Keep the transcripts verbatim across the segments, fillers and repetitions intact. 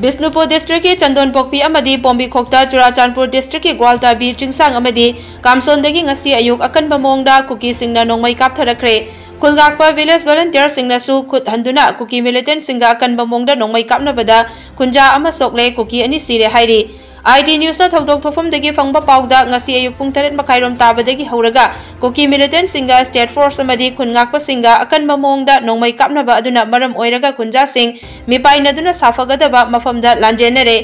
ꯕꯤꯁꯅꯨꯄꯨꯔ ꯗꯤꯁꯇ꯭ꯔꯤꯛꯀꯤ ꯆꯟꯗꯣꯟꯄꯣꯛꯄꯤ ꯑꯃꯗꯤ ꯄꯣꯝꯕꯤꯈꯣꯛꯇ, ꯆꯨꯔꯥꯆꯥꯟꯄꯨꯔ ꯗꯤꯁꯇ꯭ꯔꯤꯛꯀꯤ ꯒ꯭ꯋꯥꯜꯇꯥ ꯕꯤꯔ ꯆꯤꯡꯁꯥꯡ ꯑꯃꯗꯤ ꯀꯥꯝꯁꯣꯟꯗꯒꯤ ꯉꯁꯤ ꯑꯌꯨꯛ ꯑꯀꯟꯕ ꯃꯑꯣꯡꯗ ꯀꯨꯀꯤꯁꯤꯡꯅ ꯅꯣꯡꯃꯩ ꯀꯥꯞꯊꯔꯛꯈ꯭ꯔꯦ꯫ ꯈꯨꯜ ꯉꯥꯛꯄ ꯚꯤꯂꯦꯖ ꯚꯣꯂꯨꯟꯇꯤꯌꯔꯁꯤꯡꯅꯁꯨ ꯈꯨꯠ ꯍꯟꯗꯨꯅ ꯀꯨꯀꯤ ꯃꯤꯂꯤꯇꯦꯟꯠꯁꯤꯡꯒ ꯑꯀꯟꯕ ꯃꯑꯣꯡꯗ ꯅꯣꯡꯃꯩ ꯀꯥꯞꯅꯕꯗ ꯈꯨꯟꯖꯥ ꯑꯃ ꯁꯣꯛꯂꯦ, ꯀꯨꯀꯤ ꯑꯅꯤ ꯁꯤꯔꯦ ꯍꯥꯏꯔꯤ꯫ ꯑꯥꯏ ꯇꯤ ꯅ꯭ꯌꯨꯁꯅ ꯊꯧꯗꯣꯛ ꯊꯣꯛꯐꯝꯗꯒꯤ ꯐꯪꯕ ꯄꯥꯎꯗ ꯉꯁꯤ ꯑꯌꯨꯛ ꯄꯨꯡ ꯇꯔꯦꯠ ꯃꯈꯥꯏꯔꯣꯝ ꯇꯥꯕꯗꯒꯤ ꯍꯧꯔꯒ ꯀꯨꯀꯤ ꯃꯤꯂꯤꯇꯦꯟꯠꯁꯤꯡꯒ ꯁ꯭ꯇꯦꯠ ꯐꯣꯔꯁ ꯑꯃꯗꯤ ꯈꯨꯟ ꯉꯥꯛꯄꯁꯤꯡꯒ ꯑꯀꯟꯕ ꯃꯑꯣꯡꯗ ꯅꯣꯡꯃꯩ ꯀꯥꯞꯅꯕ ꯑꯗꯨꯅ ꯃꯔꯝ ꯑꯣꯏꯔꯒ ꯈꯨꯟꯖꯥꯁꯤꯡ ꯃꯤꯄꯥꯏꯅꯗꯨꯅ ꯁꯥꯐꯒꯗꯕ ꯃꯐꯝꯗ ꯂꯥꯟꯖꯦꯟꯅꯔꯦ꯫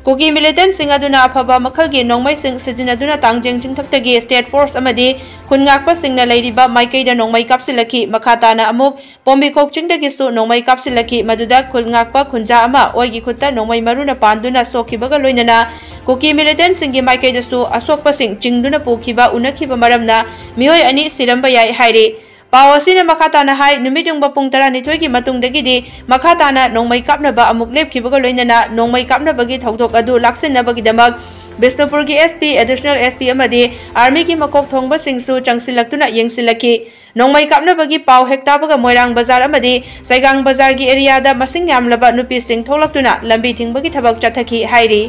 ꯀꯨꯀꯤ ꯃꯤꯂꯤꯇꯦꯟꯠꯁꯤꯡ ꯑꯗꯨꯅ ꯑꯐꯕ ꯃꯈꯜꯒꯤ ꯅꯣꯡꯃꯩꯁꯤꯡ ꯁꯤꯖꯤꯟꯅꯗꯨꯅ ꯇꯥꯡꯖꯦꯡ ꯆꯤꯡꯊꯛꯇꯒꯤ ꯁ꯭ꯇꯦꯠ ꯐꯣꯔꯁ ꯑꯃꯗꯤ ꯈꯨꯟ ꯉꯥꯛꯄꯁꯤꯡꯅ ꯂꯩꯔꯤꯕ ꯃꯥꯏꯀꯩꯗ ꯅꯣꯡꯃꯩ ꯀꯥꯞꯁꯤꯜꯂꯛꯈꯤ꯫ ꯃꯈꯥ ꯇꯥꯅ ꯑꯃꯨꯛ ꯄꯣꯝꯕꯤꯈꯣꯛ ꯆꯤꯡꯗꯒꯤꯁꯨ ꯅꯣꯡꯃꯩ ꯀꯥꯞꯁꯤꯜꯂꯛꯈꯤ꯫ ꯃꯗꯨꯗ ꯈꯨꯟ ꯉꯥꯛꯄ ꯈꯨꯟꯖꯥ ꯑꯃ ꯑꯣꯏꯒꯤ ꯈꯨꯠꯇ ꯅꯣꯡꯃꯩ ꯃꯔꯨꯅ ꯄꯥꯟꯗꯨꯅ ꯁꯣꯛꯈꯤꯕꯒ ꯂꯣꯏꯅꯅ ꯀꯨꯀꯤ ꯃꯤꯂꯤꯇꯦꯟꯠꯁꯤꯡꯒꯤ ꯃꯥꯏꯀꯩꯗꯁꯨ ꯑꯁꯣꯛꯄꯁꯤꯡ ꯆꯤꯡꯗꯨꯅ ꯄꯨꯈꯤꯕ ꯎꯅꯈꯤꯕ ꯃꯔꯝꯅ ꯃꯤꯑꯣꯏ ꯑꯅꯤ ꯁꯤꯔꯝꯕ ꯌꯥꯏ ꯍꯥꯏꯔꯤ꯫ ꯄꯥꯎ ꯑꯁꯤꯅ ꯃꯈꯥ ꯇꯥꯅ ꯍꯥꯏ, ꯅꯨꯃꯤꯠ ꯌꯨꯡꯕ ꯄꯨꯡ ꯇꯔꯥꯅꯤꯊꯣꯏꯒꯤ ꯃꯇꯨꯡꯗꯒꯤꯗꯤ ꯃꯈꯥ ꯇꯥꯅ ꯅꯣꯡꯃꯩ ꯀꯥꯞꯅꯕ ꯑꯃꯨꯛ ꯂꯦꯞꯈꯤꯕꯒ ꯂꯣꯏꯅꯅ ꯅꯣꯡꯃꯩ ꯀꯥꯞꯅꯕꯒꯤ ꯊꯧꯗꯣꯛ ꯑꯗꯨ ꯂꯥꯛꯁꯤꯟꯅꯕꯒꯤꯗꯃꯛ ꯕꯤꯁꯅꯨꯄꯨꯔꯒꯤ S P, additional S P ꯑꯃꯗꯤ ꯑꯥꯔꯃꯤꯒꯤ ꯃꯀꯣꯛ ꯊꯣꯡꯕꯁꯤꯡꯁꯨ ꯆꯪꯁꯤꯜꯂꯛꯇꯨꯅ ꯌꯦꯡꯁꯤꯜꯂꯛꯈꯤ꯫ ꯅꯣꯡꯃꯩ ꯀꯥꯞꯅꯕꯒꯤ ꯄꯥꯎ ꯍꯦꯛ ꯇꯥꯕꯒ ꯃꯣꯏꯔꯥꯡ ꯕꯖꯥꯔ ꯑꯃꯗꯤ ꯁꯩꯒꯥꯡ ꯕꯖꯥꯔꯒꯤ ꯑꯦꯔꯤꯌꯥꯗ ꯃꯁꯤꯡ ꯌꯥꯝꯂꯕ ꯅꯨꯄꯤꯁꯤꯡ ꯊꯣꯛꯂꯛꯇꯨꯅ ꯂꯝꯕꯤ ꯊꯤꯡꯕꯒꯤ ꯊꯕꯛ ꯆꯠꯊꯈꯤ ꯍꯥꯏꯔꯤ꯫